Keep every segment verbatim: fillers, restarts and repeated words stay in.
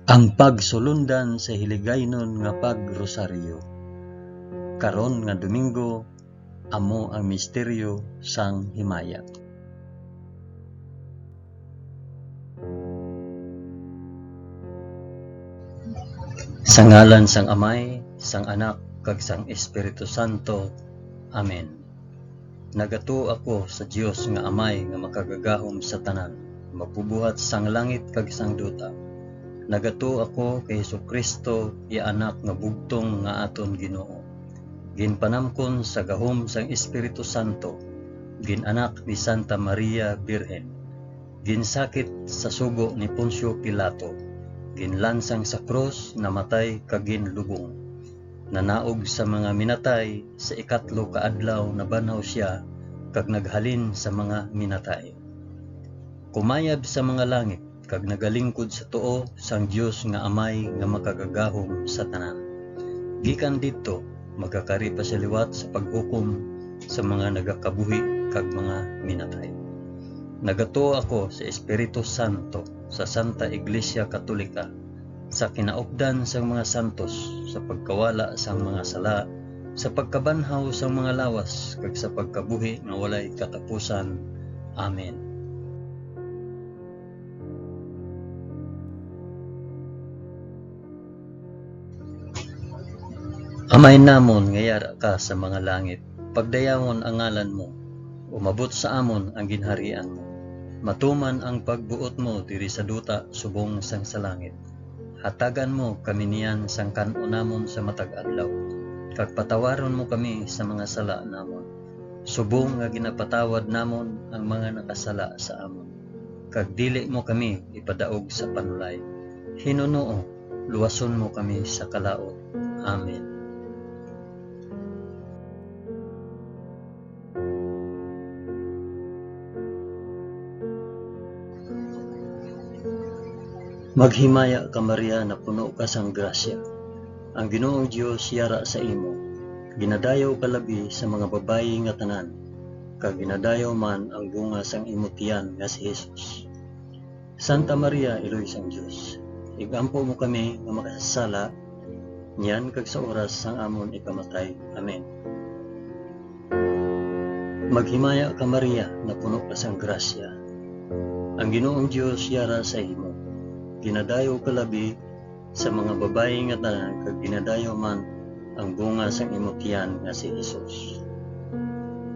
Ang pagsulundan sa hiligaynon nga pagrosaryo. Karon nga Domingo, amo ang misteryo sang himaya. Sa ngalan sang Amay, sang Anak, kag sang Espiritu Santo. Amen. Nagatuo ako sa Dios nga Amay nga makagagahom sa tanan, magbubuhat sang langit kag sang duta. Nagatuo ako kay Jesu-Cristo, iya Anak nga bugtong nga aton Ginoo. Ginpanamkon sa gahom sang Espiritu Santo, gin-anak ni Santa Maria Birhen, ginsakit sa sugo ni Poncio Pilato, ginlansang sa krus, namatay kag ginlubong. Nanaog sa mga minatay, sa ikatlo ka adlaw nabanhaw sia, kag naghalin sa mga minatay. Kumayab sa mga langit, kag nagalingkod sa tuo sang Dios nga Amay nga makagagahom sa tanan. Gikan didto, magakari pa sia liwat sa paghukom sa mga nagakabuhi kag mga minatay. Nagatuo ako sa Espiritu Santo, sa Santa Iglesia Katolika, sa kinaupdan sang mga santos, sa pagkawala sang mga sala, sa pagkabanhaw sang mga lawas, kag sa pagkabuhi nga walay katapusan. Amen. Amay namon nga yara ka sa mga langit, pagdayawon ang ngalan mo. Umabot sa amon ang ginharian mo. Matuman ang pagbuot mo diri sa duta subong sang sa langit. Hatagan mo kami niyan sang kan-o namon sa matag adlaw, kag patawaron mo kami sa mga sala namon, subong nga ginapatawad namon ang mga nakasala sa amon. Kag dili mo kami ipadaog sa panulay. Hinunoo, luwason mo kami sa kalaut. Amen. Maghimaya ka, Maria, napuno ka sang grasya. Ang Ginoong Dios yara sa imo. Ginadayaw ka labi sa mga babayi nga tanan, kag ginadayaw man ang bunga sang imo tiyan nga si Jesus. Santa Maria, Iloy sang Dios, igampo mo kami nga makasasala, niyan kag sa oras sang amon ikamatay. Amen. Maghimaya ka, Maria, napuno ka sang grasya. Ang Ginoong Dios yara sa imo. Ginadayaw ka labi sa mga babayi nga tanan, kag ginadayaw man ang bunga sang imo tiyan nga si Jesus.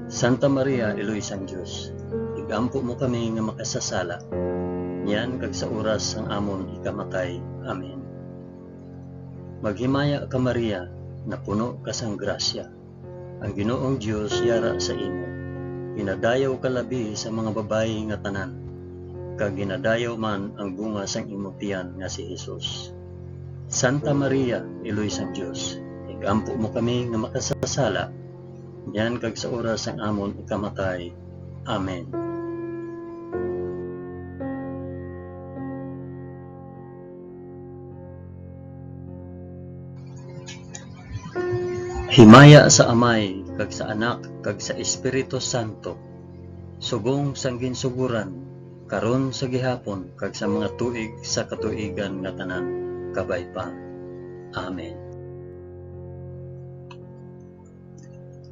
Santa Maria, Iloy sang Dios, igampo mo kami nga makasasala, niyan kag sa oras sang amon ikamatay. Amen. Maghimaya ka, Maria, napuno ka sang grasya. Ang Ginoong Dios yara sa imo. Ginadayaw ka labi sa mga babayi nga tanan, kag ginadayaw man ang bunga sang imo tiyan nga si Jesus. Santa Maria, Iloy sang Dios, igampo mo kami nga makasasala, niyan kag sa oras sang amon ikamatay. Amen. Himaya sa Amay, kag sa Anak, kag sa Espiritu Santo, subong sang ginsugoran, karon, sa gihapon, kag sa mga tuig sa katuigan nga tanan. Kabay pa. Amen.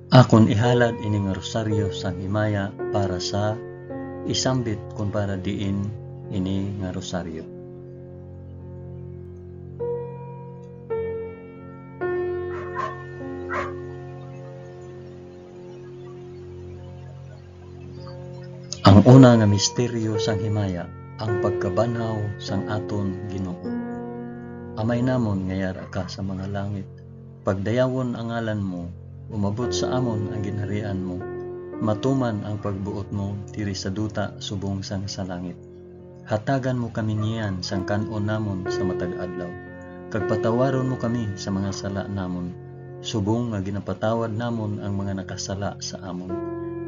Akon ihalad ini nga rosaryo sang himaya para sa isambit kon para diin ini nga rosaryo. Ang una nga misteryo sang himaya, ang pagkabanhaw sang aton Ginoo. Amay namon nga yara ka sa mga langit, pagdayawon ang ngalan mo, umabot sa amon ang ginharian mo, matuman ang pagbuot mo diri sa duta subong sang sa langit. Hatagan mo kami niyan sang kan-on namon sa matag adlaw, kag patawaron mo kami sa mga sala namon, subong nga ginapatawad namon ang mga nakasala sa amon,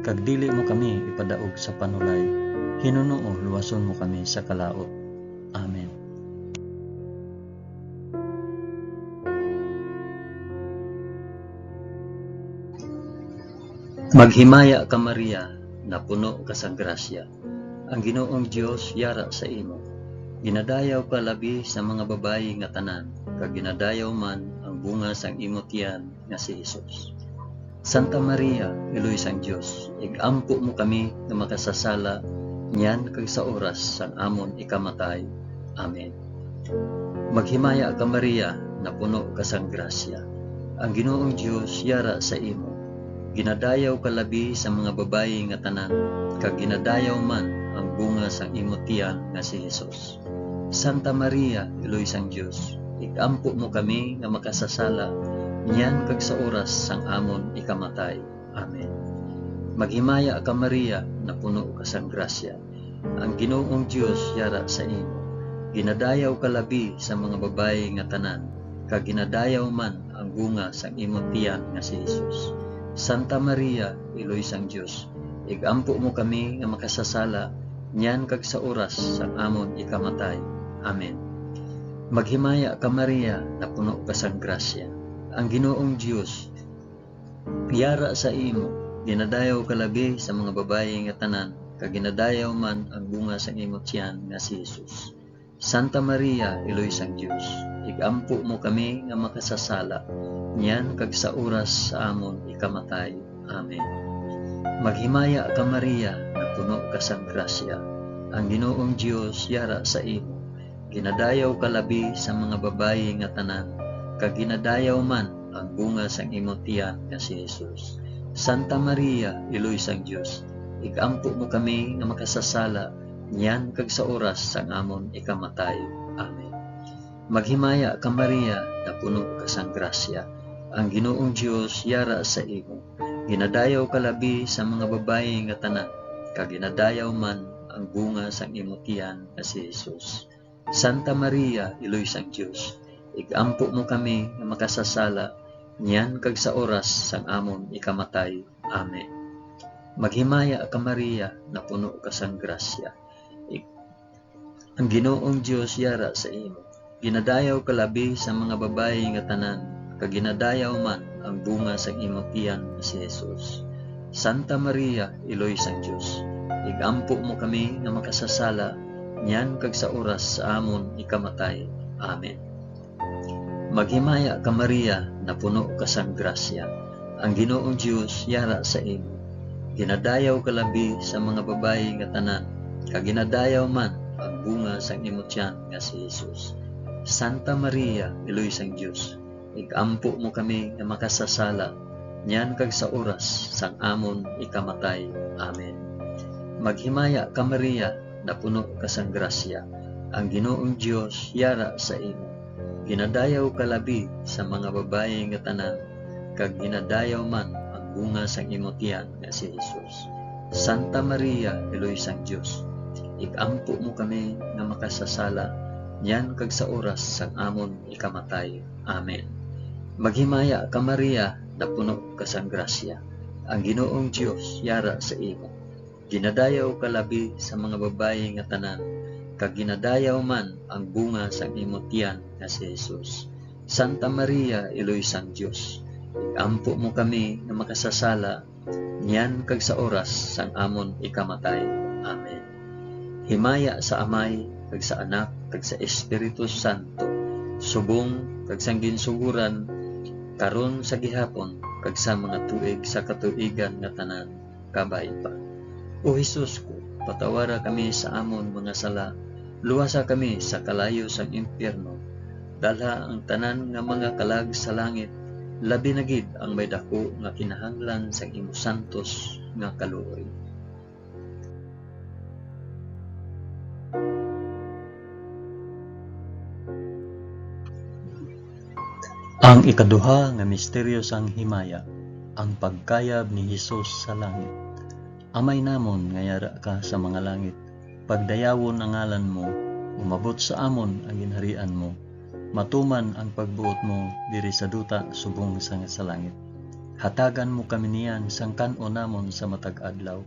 kag dili mo kami ipadaog sa panulay. Hinunoo, luwason mo kami sa kalaut. Amen. Maghimaya ka, Maria, napuno ka sa grasya. Ang Ginoong Dios yara sa imo. Ginadayaw ka labi sa mga babayi nga tanan, kag ginadayaw man ang bunga sang imo tiyan nga si Jesus. Santa Maria, Iloy sang Dios, ig-ampo mo kami nga makasasala niyan kag sa oras sang amon ikamatay. Amen. Maghimaya ka, Maria, napuno ka sang grasya. Ang Ginoong Dios yara sa imo. Ginadayaw ka labi sa mga babayi nga tanan, kag ginadayaw man ang bunga sang imo tiyan nga si Jesus. Santa Maria, Iloy sang Dios, ig-ampo mo kami nga makasasala niyan kag sa oras sang amon ikamatay. Amen. Maghimaya ka, Maria, napuno ka sang grasya. Ang Ginoong Dios yara sa imo. Ginadayaw ka labi sa mga babayi nga tanan, kag ginadayaw man ang bunga sang imo tiyan nga si Jesus. Santa Maria, Iloy sang Dios, ig-ampo mo kami nga makasasala niyan kag sa oras sang amon ikamatay. Amen. Maghimaya ka, Maria, napuno ka sang grasya. Ang Ginoong Dios yara sa imo. Ginadayaw ka labi sa mga babayi nga tanan, kag ginadayaw man ang bunga sang imo tiyan nga si Jesus. Santa Maria, Iloy sang Dios, ig-ampo mo kami nga makasasala niyan kag sa oras sa amon ikamatay. Amen. Maghimaya ka, Maria, napuno ka sang grasya. Ang Ginoong Dios yara sa imo. Ginadayaw ka labi sa mga babayi nga tanan, kag ginadayaw man ang bunga sang imo tiyan nga si Jesus. Santa Maria, Iloy sang Dios, ig-ampo mo kami nga makasasala niyan kag sa oras sang amon ikamatay. Amen. Maghimaya ka, Maria, napuno ka sang grasya. Ang Ginoong Dios yara sa imo. Ginadayaw ka labi sa mga babayi nga tanan, kag ginadayaw man ang bunga sang imo tiyan nga si Jesus. Santa Maria, Iloy sang Dios, ig-ampo mo kami nga makasasala niyan kag sa oras sang amon ikamatay. Amen. Maghimaya ka, Maria, napuno ka sang grasya. Ig-, ang Ginoong Dios yara sa imo. Ginadayaw ka labi sa mga babayi nga tanan, kag ginadayaw man ang bunga sang imo tiyan nga si Jesus. Santa Maria, Iloy sang Dios, ig-ampo mo kami nga makasasala niyan kag sa oras sa amon ikamatay. Amen. Maghimaya ka, Maria, napuno ka sang grasya. Ang Ginoong Dios yara sa imo. Ginadayaw ka labi sa mga babayi nga tanan, kag ginadayaw man ang bunga sang imo tiyan nga si Jesus. Santa Maria, Iloy sang Dios, ig-ampo mo kami nga makasasala niyan kag sa oras sang amon ikamatay. Amen. Maghimaya ka, Maria, napuno ka sang grasya. Ang Ginoong Dios yara sa imo. Ginadayaw ka labi sa mga babayi nga tanan, kag ginadayaw man ang bunga sang imo tiyan nga si Jesus. Santa Maria, Iloy sang Dios, ig-ampo mo kami nga makasasala niyan kag sa oras sang amon ikamatay. Amen. Maghimaya ka, Maria, napuno ka sang grasya. Ang Ginoong Dios yara sa imo. Ginadayaw ka labi sa mga babayi nga tanan, kag ginadayaw man ang bunga sang imo tiyan nga si Jesus. Santa Maria, Iloy sang Dios, ig-ampo mo kami nga makasasala niyan kag sa oras sang amon ikamatay. Amen. Himaya sa Amay, kag sa Anak, kag sa Espiritu Santo, subong kag sang ginsugoran, karon, sa gihapon, kag sa mga tuig sa katuigan nga tanan. Kabay pa. O Jesus ko, patawara kami sa amon mga sala, luwasa kami sa kalayo sang impyerno, dalha ang tanan nga mga kalag sa langit, labi na gid ang may daku nga kinahanglan sang imo santos nga kaluoy. Ang ikaduha nga misteryo sang himaya, ang pagkayab ni Jesus sa langit. Amay namon nga yara ka sa mga langit, pagdayawon ang ngalan mo, umabot sa amon ang ginharian mo, matuman ang pagbuot mo diri sa duta subong sang sa langit. Hatagan mo kami niyan sang kan-on namon sa matag adlaw,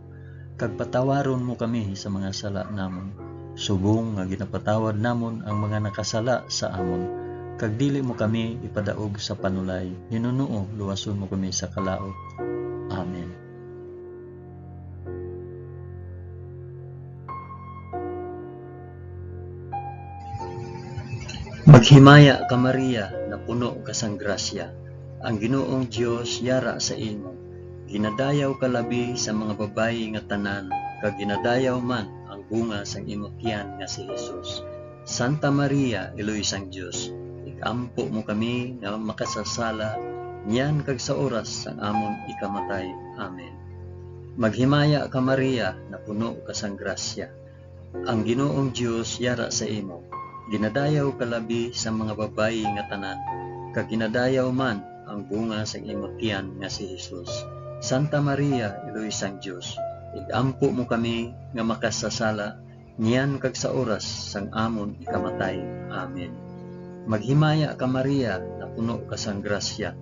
kag patawaron mo kami sa mga sala namon, subong nga ginapatawad namon ang mga nakasala sa amon, kag dili mo kami ipadaog sa panulay, hinunoo luwason mo kami sa kalaut. Amen. Maghimaya ka, Maria, napuno ka sang grasya, ang Ginoong Dios yara sa imo. Ginadayaw ka labi sa mga babayi nga tanan, kag ginadayaw man ang bunga sang imo tiyan nga si Jesus. Santa Maria, Iloy sang Dios, ig-ampo mo kami nga makasasala, niyan kag sa oras sang amon ikamatay. Amen. Maghimaya ka, Maria, napuno ka sang grasya, ang Ginoong Dios yara sa imo. Ginadayaw ka labi sa mga babayi nga tanan, kag ginadayaw man ang bunga sang imo tiyan nga si Jesus. Santa Maria, Iloy sang Dios, ig-ampo mo kami nga makasasala, niyan kag sa oras sang amon ikamatay. Amen. Maghimaya ka, Maria, napuno ka sang grasya,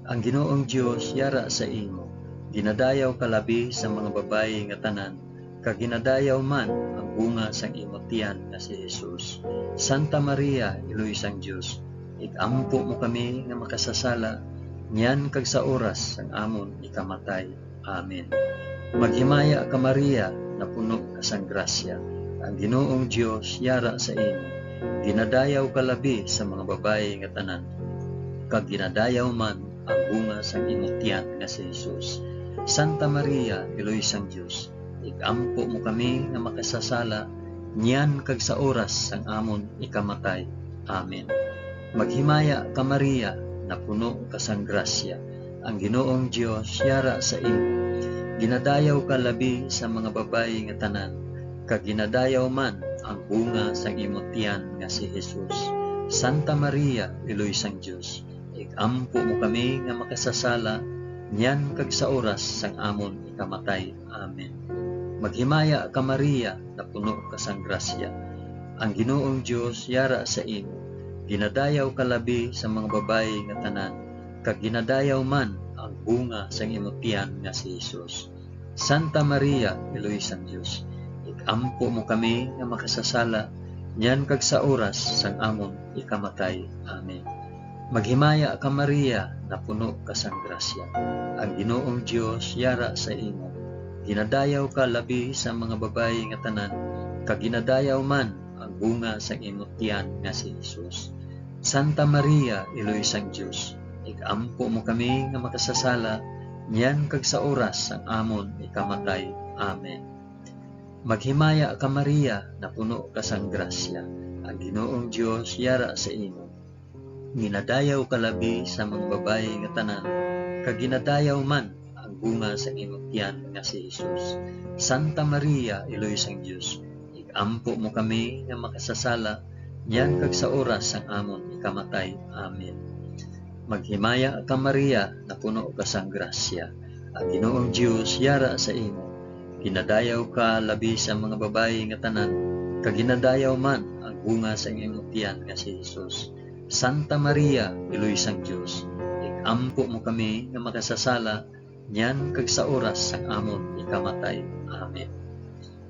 ang Ginoong Dios yara sa imo. Ginadayaw ka labi sa mga babayi nga tanan, kag ginadayaw man ang bunga sang imo tiyan nga si Jesus. Santa Maria, Iloy sang Dios, ig-ampo mo kami nga makasasala, niyan kag sa oras sang amon ikamatay. Amen. Maghimaya ka, Maria, napuno ka sang grasya, ang Ginoong Dios yara sa imo. Ginadayaw ka labi sa mga babayi nga tanan, kag ginadayaw man ang bunga sang imo tiyan nga si Jesus. Santa Maria, Iloy sang Dios, ig-ampo mo kami nga makasasala, niyan kag sa oras sang amon ikamatay. Amen. Maghimaya ka, Maria, napuno ka sang grasya, ang Ginoong Dios yara sa imo. Ginadayaw ka labi sa mga babayi nga tanan, kag ginadayaw man ang bunga sang imo tiyan nga si Jesus. Santa Maria, Iloy sang Dios, ig-ampo mo kami nga makasasala, niyan kag sa oras sang amon ikamatay. Amen. Maghimaya ka, Maria, napuno ka sang grasya, ang Ginoong Dios yara sa imo. Ginadayaw ka labi sa mga babayi nga tanan, kag ginadayaw man ang bunga sang imo tiyan nga si Jesus. Santa Maria, Iloy sang Dios, ig-ampo mo kami nga makasasala, niyan kag sa oras sang amon ikamatay. Amen. Maghimaya ka, Maria, napuno ka sang grasya, ang Ginoong Dios yara sa imo. Ginadayaw ka labi sa mga babayi nga tanan, kag ginadayaw man ang bunga sang imo tiyan nga si Jesus. Santa Maria, Iloy sang Dios, ig-ampo mo kami nga makasasala, niyan kag sa oras sang amon ikamatay. Amen. Maghimaya ka, Maria, napuno ka sang grasya, ang Ginoong Dios yara sa imo. Ginadayaw ka labi sa mga babayi nga tanan, kag ginadayaw man ang bunga sang imo tiyan nga si Jesus. Santa Maria, Iloy sang Dios, ig-ampo mo kami nga makasasala, niyan kag sa oras sang amon ikamatay. Amen. Maghimaya ka, Maria, napuno ka sang grasya, ang Ginoong Dios yara sa imo. Ginadayaw ka labi sa mga babayi nga tanan, kag ginadayaw man ang bunga sang imo tiyan nga si Jesus. Santa Maria, Iloy sang Dios, ig-ampo mo kami nga makasasala, niyan kag sa oras sang amon ikamatay. Amen.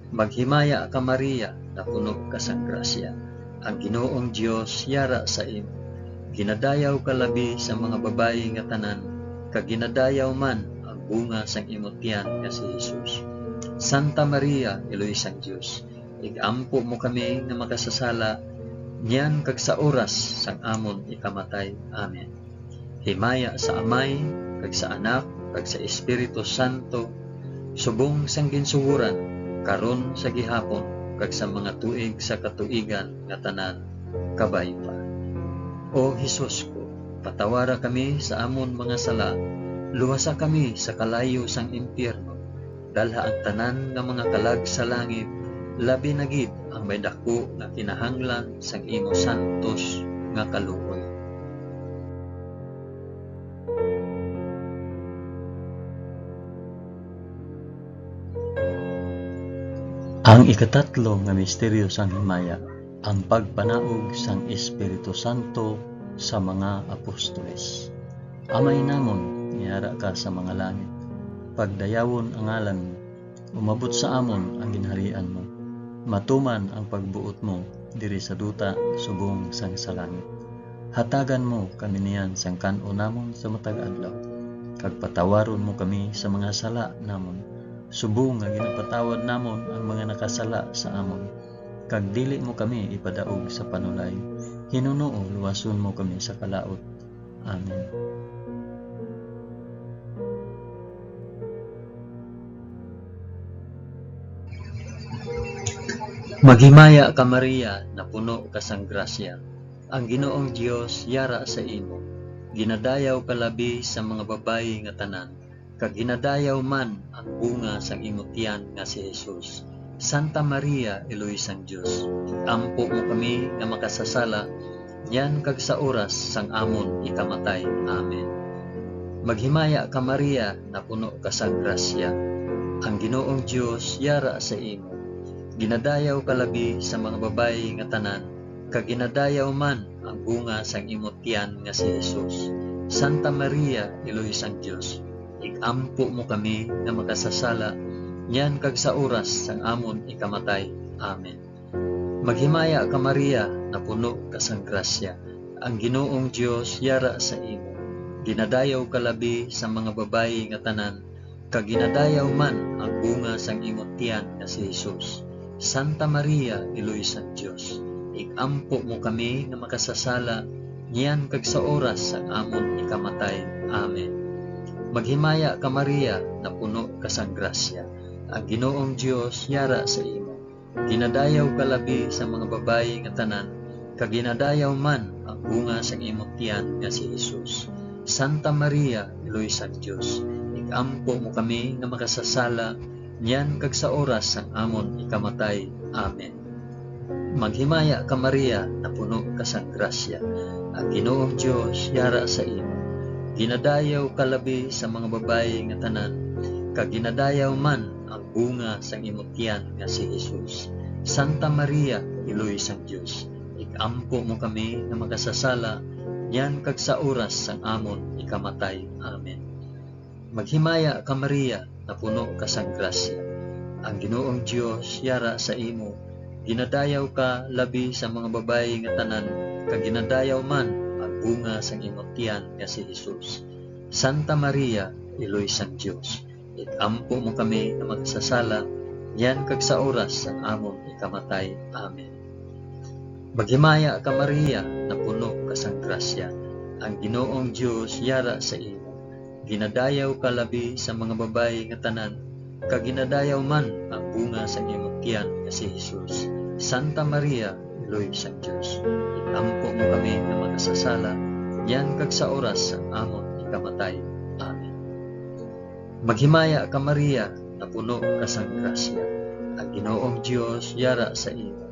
Maghimaya ka, Maria, napuno ka sang grasya, ang Ginoong Dios yara sa imo. Ginadayaw ka labi sa mga babayi nga tanan, kag ginadayaw man ang bunga sang imo tiyan nga si Jesus. Santa Maria, Iloy sang Dios, ig-ampo mo kami nga makasasala, niyan kag sa oras sang amon ikamatay. Amen. Himaya sa Amay, kag sa Anak, kag sa Espiritu Santo, subong sang ginsugoran, karon, sa gihapon, kag sa mga tuig sa katuigan nga tanan. Kabay pa. O Jesus ko, patawara kami sa amon mga sala, luwasa kami sa kalayo sang impyerno, dalha ang tanan nga mga kalag sa langit, labi na gid ang may daku nga kinahanglan sang imo santos nga kaluoy. Ang ikatatlo nga misteryo sang himaya, ang pagpanaog sang Espiritu Santo sa mga apostoles. Amay namon, nga yara ka sa mga langit, pagdayawon ang ngalan mo, umabot sa amon ang ginharian mo, matuman ang pagbuot mo diri sa duta subong sang sa langit. Hatagan mo kami niyan sang kan-on namon sa matag adlaw, kag patawaron mo kami sa mga sala namon, subong nga ginapatawad namon ang mga nakasala sa amon. kag dili mo kami ipadaog sa panulay. Hinunoo luwason mo kami sa kalaut. Amen. Maghimaya ka, Maria, napuno ka sang grasya. Ang Ginoong Dios yara sa imo. Ginadayaw ka labi sa mga babayi nga tanan, kag ginadayaw man ang bunga sang imo tiyan nga si Jesus. Santa Maria, Iloy sang Dios, ig-ampo mo kami nga makasasala, niyan kag sa oras sang amon ikamatay. Amen. Maghimaya ka, Maria, napuno ka sang grasya. Ang Ginoong Dios yara sa imo. Ginadayaw ka labi sa mga babayi nga tanan, kag ginadayaw man ang bunga sang imo tiyan nga si Jesus. Santa Maria, Iloy sang Dios, ig-ampo mo kami nga makasasala, niyan kag sa oras sang amon ikamatay. Amen. Maghimaya ka, Maria, napuno ka sang grasya. Ang Ginoong Dios yara sa imo. Ginadayaw ka labi sa mga babayi nga tanan, kag ginadayaw man ang bunga sang imo tiyan nga si Jesus. Santa Maria, Iloy sang Dios, ig-ampo mo kami nga makasasala, niyan kag sa oras sang amon ikamatay. Amen. Maghimaya ka, Maria, napuno ka sang grasya. Ang Ginoong Dios yara sa imo. Ginadayaw ka labi sa mga babayi nga tanan, kag ginadayaw man ang bunga sang imo tiyan nga si Jesus. Santa Maria, Iloy sang Dios, ig-ampo mo kami nga makasasala, niyan kag sa oras sang amon ikamatay. Amen. Maghimaya ka, Maria, napuno ka sang grasya. Ang Ginoong Dios yara sa imo. Ginadayaw ka labi sa mga babayi nga tanan, kag ginadayaw man ang bunga sang imo tiyan nga si Jesus. Santa Maria, Iloy sang Dios, ig-ampo mo kami nga makasasala, niyan kag sa oras sang amon ikamatay. Amen. Maghimaya ka, Maria, napuno ka sang grasya. Ang Ginoong Dios yara sa imo. Ginadayaw ka labi sa mga babayi nga tanan, kag ginadayaw man ang bunga sang imo tiyan nga si Jesus. Santa Maria, Iloy sang Dios, ig-ampo mo kami nga makasasala, niyan kag sa oras sang amon ikamatay. Amen. Maghimaya ka, Maria, napuno ka sang grasya. Ang Ginoong Dios yara sa imo. Ginadayaw ka labi sa mga babayi nga tanan, kag ginadayaw man ang bunga sang imo tiyan nga si Jesus. Santa Maria, Iloy sang Dios, ig-ampo mo kami nga makasasala, niyan kag sa oras sang amon ikamatay. Amen. Maghimaya ka, Maria, napuno ka sang grasya. Ang Ginoong Dios yara sa imo.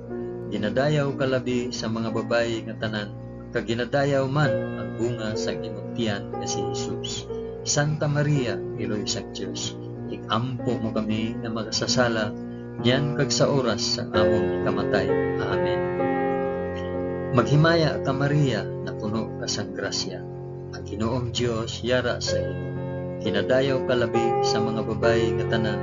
Ginadayaw ka labi sa mga babayi nga tanan, kag ginadayaw man ang bunga sang imong tiyan nga si Jesus. Santa Maria, Iloy sang Dios, ig-ampo mo kami nga makasasala, niyan kag sa oras sang among ikamatay. Amen. Maghimaya ka, Maria, napuno ka sang grasya. Ang Ginoong Dios yara sa imo. Ginadayaw ka labi sa mga babayi nga tanan,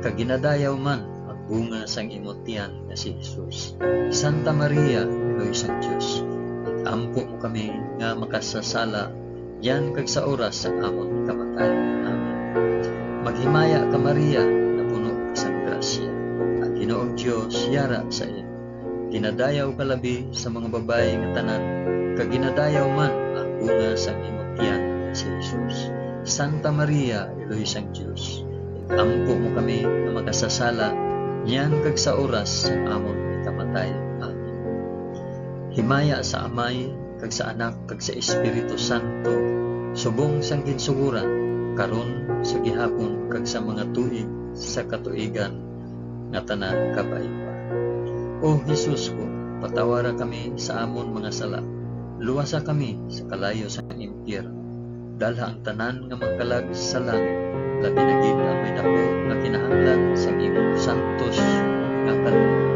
kag ginadayaw man ang bunga sang imo tiyan nga si Jesus. Santa Maria, Iloy sang Dios, ig-ampo mo kami nga makasasala, niyan kag sa oras sang amon kamatay. Amen. Maghimaya ka, Maria, napuno ka sang grasya. Ang Ginoong Dios yara sa imo. Ginadayaw ka labi sa mga babayi nga tanan, kag ginadayaw man ang bunga sang imo tiyan nga si Jesus. Santa Maria, Iloy sang Dios, ig-ampo mo kami nga makasasala, niyan kag sa oras sang amon ikamatay. Amen. Himaya sa Amay, kag sa Anak, kag sa Espiritu Santo, subong sang ginsuguran, karon, sa gihapon, kag sa mga tuig sa katuigan nga tanan. Kabay pa. O Jesus ko, patawara kami sa amon mga sala, luwasa kami sa kalayo sa impyerno, dalha ang tanan nga mga kalag sa langit, labi na gid ang may daku nga kinahanglan sang imong santos nga kalooban.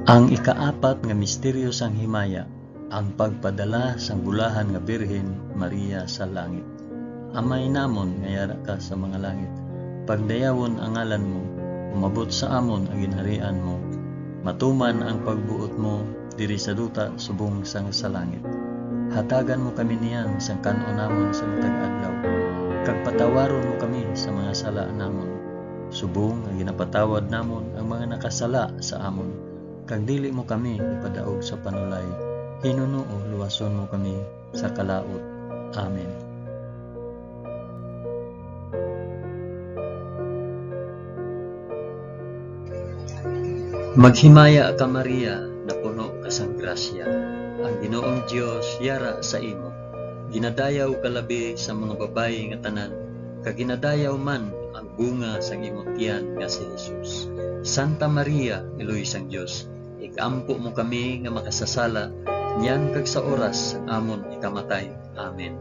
Ang ikaapat nga misteryo sang himaya, ang pagpadala sang bulahan nga Birhen Maria sa langit. Amay namon nga yara ka sa mga langit, pagdayawon ang ngalan mo, umabot sa amon ang ginharian mo, matuman ang pagbuot mo diri sa duta subong sang sa langit. Hatagan mo kami niyan sang kan-on namon sa matag adlaw, kag patawaron mo kami sa mga sala namon, subong nga ginapatawad namon ang mga nakasala sa amon, kag dili mo kami ipadaog sa panulay, hinunoo luwason mo kami sa kalaut. Amen. Maghimaya ka, Maria, napuno ka sang grasya. Ang Ginoong Dios yara sa imo. Ginadayaw ka labi sa mga babayi nga tanan, kag ginadayaw man ang bunga sang imo tiyan nga si Jesus. Santa Maria, Iloy sang Dios, ig-ampo mo kami nga makasasala, niyan kag sa oras sang amon ikamatay. Amen.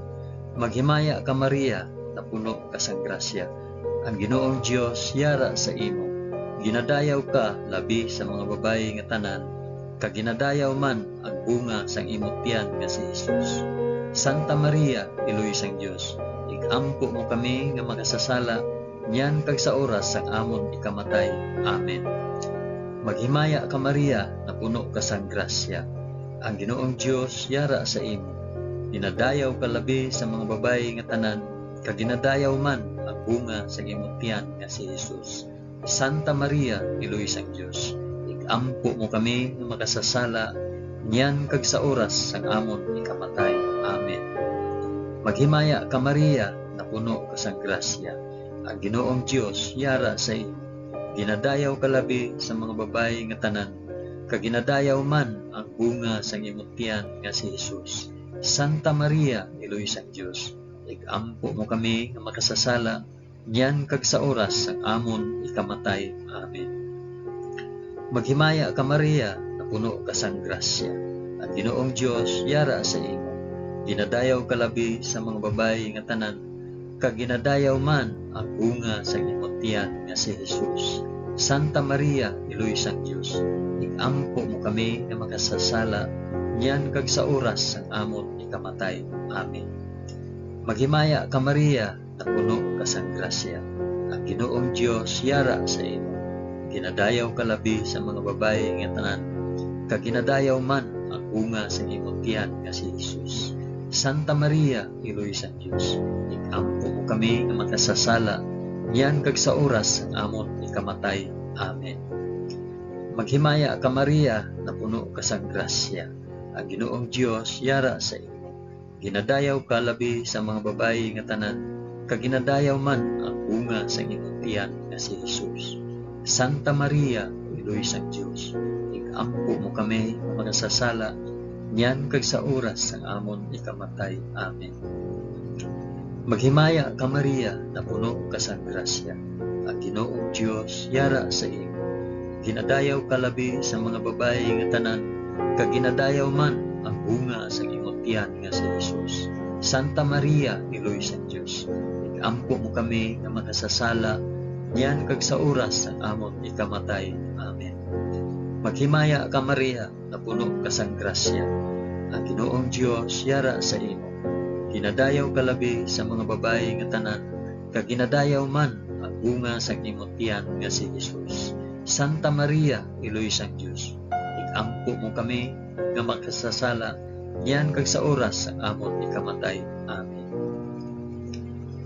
Maghimaya ka, Maria, napuno ka sang grasya. Ang Ginoong Dios yara sa imo. Ginadayaw ka labi sa mga babayi nga tanan, kag ginadayaw man ang bunga sang imo tiyan nga si Jesus. Santa Maria, Iloy sang Dios, ig-ampo mo kami nga makasasala, niyan kag sa oras sang amon ikamatay. Amen. Maghimaya ka, Maria, napuno ka sang grasya. Ang Ginoong Dios yara sa imo. Ginadayaw ka labi sa mga babayi nga tanan, kag ginadayaw man ang bunga sang imo tiyan nga si Jesus. Santa Maria, Iloy sang Dios, ig-ampo mo kami nga makasasala, niyan kag sa oras sang amon ikamatay. Amen. Maghimaya ka, Maria, napuno ka sang grasya. Ang Ginoong Dios yara sa imo. Ginadayaw ka labi sa mga babayi nga tanan, kag ginadayaw man ang bunga sang imo tiyan nga si Jesus. Santa Maria, Iloy sang Dios, ig-ampo mo kami nga makasasala, niyan kag sa oras sang amon ikamatay. Amen. Maghimaya ka, Maria, napuno ka sang grasya. Ang Ginoong Dios yara sa imo. Ginadayaw ka labi sa mga babayi nga tanan, kag ginadayaw man ang bunga sang imo tiyan nga si Jesus. Santa Maria, Iloy sang Dios, ig-ampo mo kami nga makasasala, niyan kag sa oras sang amon ikamatay. Amen. Maghimaya ka, Maria, napuno ka sang grasya. Ang Ginoong Dios yara sa imo. Ginadayaw ka labi sa mga babayi nga tanan, kag ginadayaw man ang bunga sang imo tiyan nga si Jesus. Santa Maria, Iloy sang Dios, ig-ampo mo kami nga makasasala, niyan kag sa oras sang amon ikamatay. Amen. Maghimaya ka, Maria, napuno ka sang grasya. Ang Ginoong Dios yara sa imo. Ginadayaw ka labi sa mga babayi nga tanan, kag ginadayaw man ang bunga sang imong tiyan nga si Jesus. Santa Maria, Iloy sang Dios, ig-ampo mo kami nga makasasala, niyan kag sa oras sang amon ikamatay. Amen. Maghimaya ka, Maria, napuno ka sang grasya. Ang Ginoong Dios yara sa imo. Ginadayaw ka labi sa mga babayi nga tanan, kag ginadayaw man ang bunga sang imong tiyan nga si Jesus. Santa Maria, Iloy sang Dios, ig-ampo mo kami nga makasasala, niyan kag sa oras sang amon ikamatay. Amen. Maghimaya ka, Maria, napuno ka sang grasya. Ang Ginoong Dios yara sa imo. Ginadayaw ka labi sa mga babayi nga tanan, kag ginadayaw man ang bunga sang imo tiyan nga si Jesus. Santa Maria, Iloy sang Dios, ig-ampo mo kami nga makasasala, niyan kag sa oras sang amon ikamatay. Amen.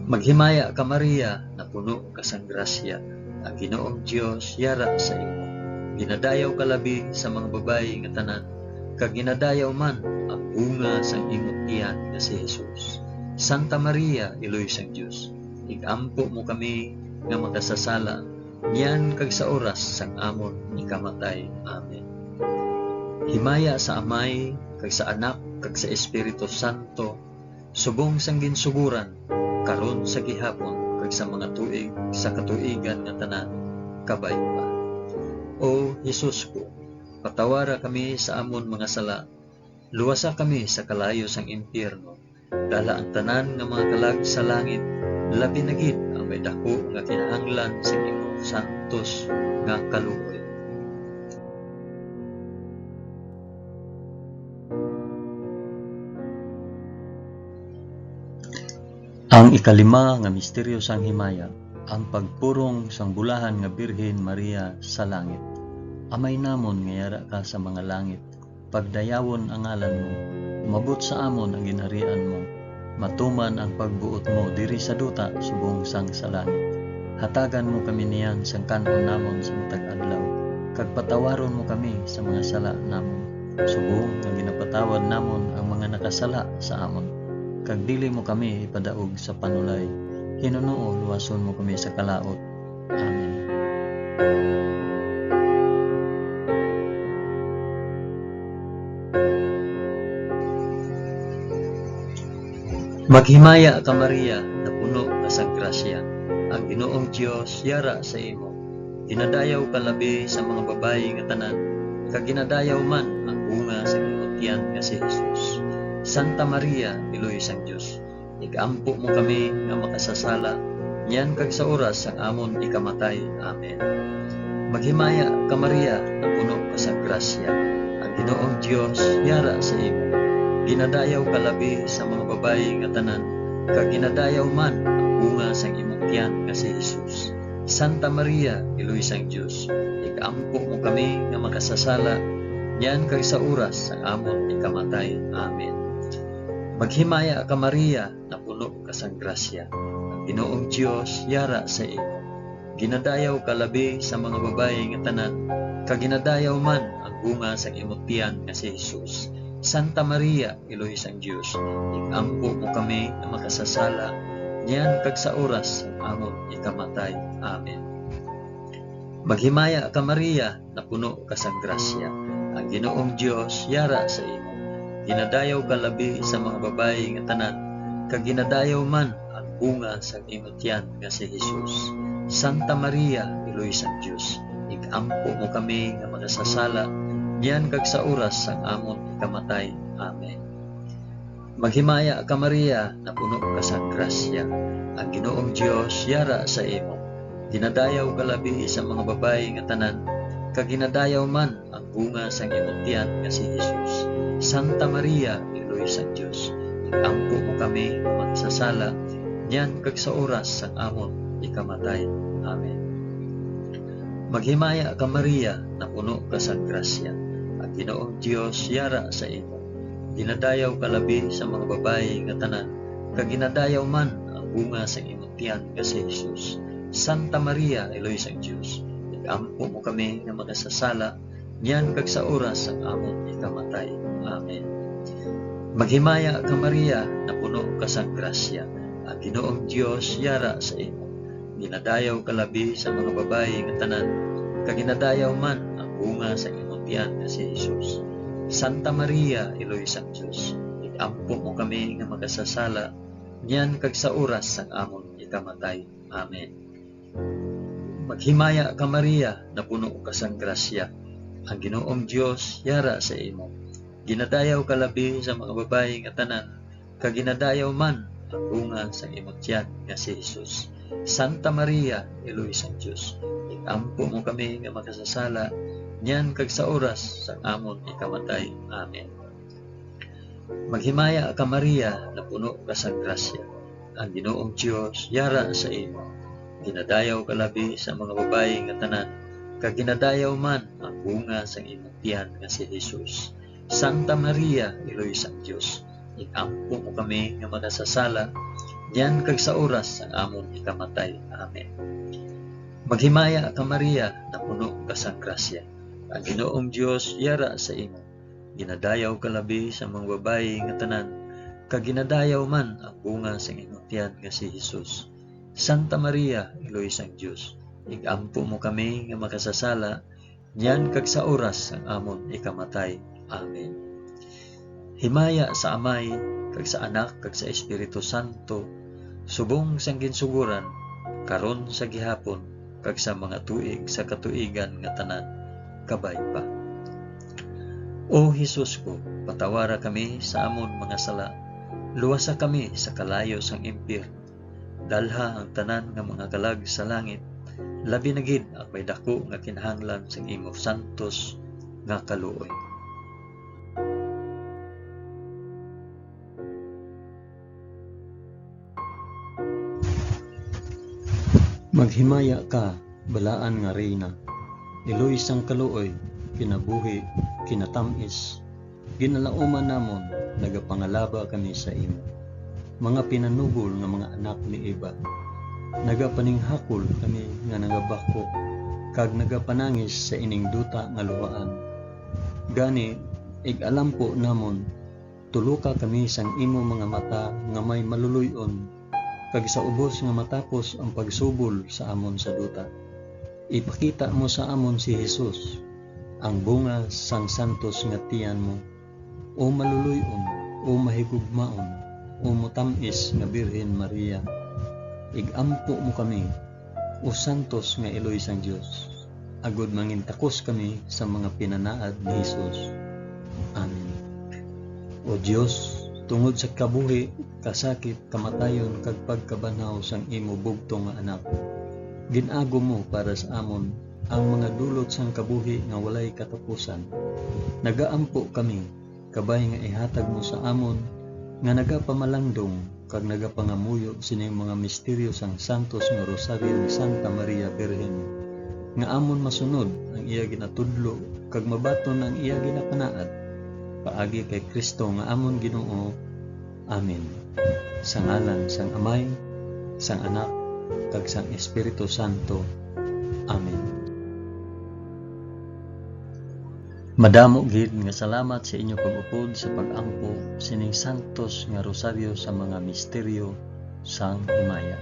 Maghimaya ka, Maria, napuno ka sang grasya, ang Ginoong Dios yara sa imo. Ginadayaw ka labi sa mga babayi nga tanan, kag ginadayaw man ang bunga sang imong tiyan nga si Jesus. Santa Maria, Iloy sang Dios, ig-ampo mo kami nga makasasala, niyan kag sa oras sang amon ikamatay. Amen. Himaya sa Amay, kag sa Anak, kag sa Espiritu Santo, subong sang ginsugoran, karon, sa gihapon, kag sa mga tuig sa katuigan nga tanan. Kabay pa. O Jesus ko, patawara kami sa amon mga sala, luwasa kami sa kalayo sang impyerno, dala ang tanan nga mga kalag sa langit, labi na gid ang may daku nga kinahanglan sa imong santos nga kaluoy. Ang ikalima nga misteryo sang himaya, ang pagpurong sang bulahan nga Birhen Maria sa langit. Amay namon nga yara ka sa mga langit, pagdayawon ang ngalan mo, umabot sa amon ang ginharian mo. Matuman ang pagbuot mo diri sa duta subong sang sa langit. Hatagan mo kami niyan sang kan-on namon sa matag adlaw, kag patawaron mo kami sa mga sala namon, subong nga ginapatawad namon ang mga nakasala sa amon. Kag dili mo kami ipadaog sa panulay. Hinunoo, luwason mo kami sa kalaut. Amen. Maghimaya ka, Maria, napuno ka sang grasya. Ang Ginoong Dios yara sa imo. Ginadayaw ka labi sa mga babayi nga tanan, kag ginadayaw man ang bunga sa imong tiyan nga si Jesus. Santa Maria, Iloy sang Dios, ig-ampo mo kami nga makasasala, niyan kag sa oras sang amon ikamatay. Amen. Maghimaya ka, Maria, napuno ka sang grasya. Ang Ginoong Dios yara sa imo. Ginadayaw ka labi sa mga babayi nga tanan, kag ginadayaw man ang bunga sang imong tiyan nga si Jesus. Santa Maria, Iloy sang Dios, ig-ampo mo kami nga makasasala, niyan kag sa oras sang amon ikamatay. Amen. Maghimaya ka, Maria, napuno ka sang grasya. Ang Ginoong Dios yara sa imo. Ginadayaw ka labi sa mga babayi nga tanan, kag ginadayaw man ang bunga sang imong tiyan nga si Jesus. Santa Maria, Iloy sang Dios, ig-ampo mo kami nga makasasala, niyan kag sa oras sang amon ikamatay. Amen. Maghimaya ka, Maria, napuno ka sang grasya. Ang Ginoong Dios yara sa imo. Ginadayaw ka labi sa mga babayi nga tanan, kag ginadayaw man ang bunga sang imo tiyan nga si Jesus. Santa Maria, Iloy sang Dios, ig-ampo mo kami nga makasasala, niyan kag sa oras sang amon ikamatay. Amen. Maghimaya ka, Maria, napuno ka sang grasya. Ang Ginoong Dios yara sa imo. Ginadayaw ka labi sa mga babayi nga tanan, kag ginadayaw man ang bunga sang imong tiyan nga si Jesus. Santa Maria, Iloy sang Dios, ig-ampo mo kami nga makasasala, niyan kag sa oras sang amon ikamatay. Amen. Maghimaya ka, Maria, napuno ka sang grasya. Ang Ginoong Dios yara sa imo. Ginadayaw ka labi sa mga babayi nga tanan, kag ginadayaw man ang bunga sang imong tiyan nga si Jesus. Santa Maria, Iloy sang Dios, ig-ampo mo kami nga makasasala, niyan kag sa oras sang amon ikamatay. Amen. Maghimaya ka, Maria, napuno ka sang grasya. Ang Ginoong Dios yara sa imo. Ginadayaw ka labi sa mga babayi nga tanan, kag ginadayaw man ang bunga sa imong tiyan nga si Jesus. Santa Maria, Iloy sang Dios, ig-ampo mo kami nga makasasala, niyan kag sa oras sang amon ikamatay. Amen. Maghimaya ka, Maria, napuno ka sang grasya. Ang Ginoong Dios yara sa imo. Ginadayaw ka labi sa mga babayi nga tanan, kag ginadayaw man ang bunga sang imong tiyan nga si Jesus. Santa Maria, Iloy sang Dios, ig-ampo mo kami nga makasasala, niyan kag sa oras sang amon ikamatay. Amen. Maghimaya ka, Maria, napuno ka sang grasya. Ang Ginoong Dios yara sa imo. Ginadayaw ka labi sa mga babayi nga tanan, kag ginadayaw man ang bunga sang imong tiyan nga si Jesus. Santa Maria, Iloy sang Dios, ig-ampo mo kami nga makasasala, niyan kag sa oras sang amon ikamatay. Amen. Maghimaya ka, Maria, napuno ka sang grasya. Ang Ginoong Dios yara sa imo. Ginadayaw ka labi sa mga babayi nga tanan, kag ginadayaw man ang bunga sang imong tiyan nga si Jesus. Santa Maria, Iloy sang Dios, ig-ampo mo kami nga makasasala, niyan kag sa oras sang amon ikamatay. Amen. Himaya sa Amay, kag sa Anak, kag sa Espiritu Santo, subong sang ginsugoran, karon, sa gihapon, kag sa mga tuig sa katuigan nga tanan. Kabay pa. O Jesus ko, patawara kami sa amon mga sala, luwasa kami sa kalayo sang impyerno, dalha ang tanan nga mga kalag sa langit, labi na gid ang may daku nga kinahanglan sang imo santos nga kaluoy. Maghimaya ka, balaan nga Reyna, iloy sang kaluoy, kinabuhi, kinatamis, Ginalauman namon, nagapangalaba kami sa imo. Mga pinanubol nga mga anak ni Eva, nagapaninghakol kami nga nagabako, kag nagapanangis sa ining duta nga luhaan. Gani, ig-alampo namon, tuluka kami sang imo mga mata nga may maluloy-on, kag sa ubos nga matapos ang pagsubol sa amon sa duta, ipakita mo sa amon si Jesus, ang bunga sang santos nga tiyan mo. O maluloy-on, o mahigugmaon, o matam-is nga Birhen Maria, ig-ampo mo kami, o santos nga iloy sang Dios, agod mangintakos kami sa mga pinanaad ni Jesus. Amen. O Dios, tungod sa kabuhi, kasakit, kamatayon, kag pagkabanhaw sang imo bugtong nga Anak, gin-agom mo para sa amon ang mga dulot sang kabuhi nga walay katapusan. Nagaampo kami, kabay nga ihatag mo sa amon nga nagapamalandong kag nagapangamuyo sining mga misteryo sang santos nga Rosaryo ni Santa Maria Birhen, nga amon masunod ang iya ginatudlo kag mabaton ang iya ginapanaad, paagi kay Cristo nga amon Ginoo. Amen. Sa ngalan sang Amay, sang Anak, kag sang Espiritu Santo. Amen. Madamo gid nga salamat sa inyo pag-upod sa pag-ampo sining santos nga rosaryo sa mga misteryo sang himaya.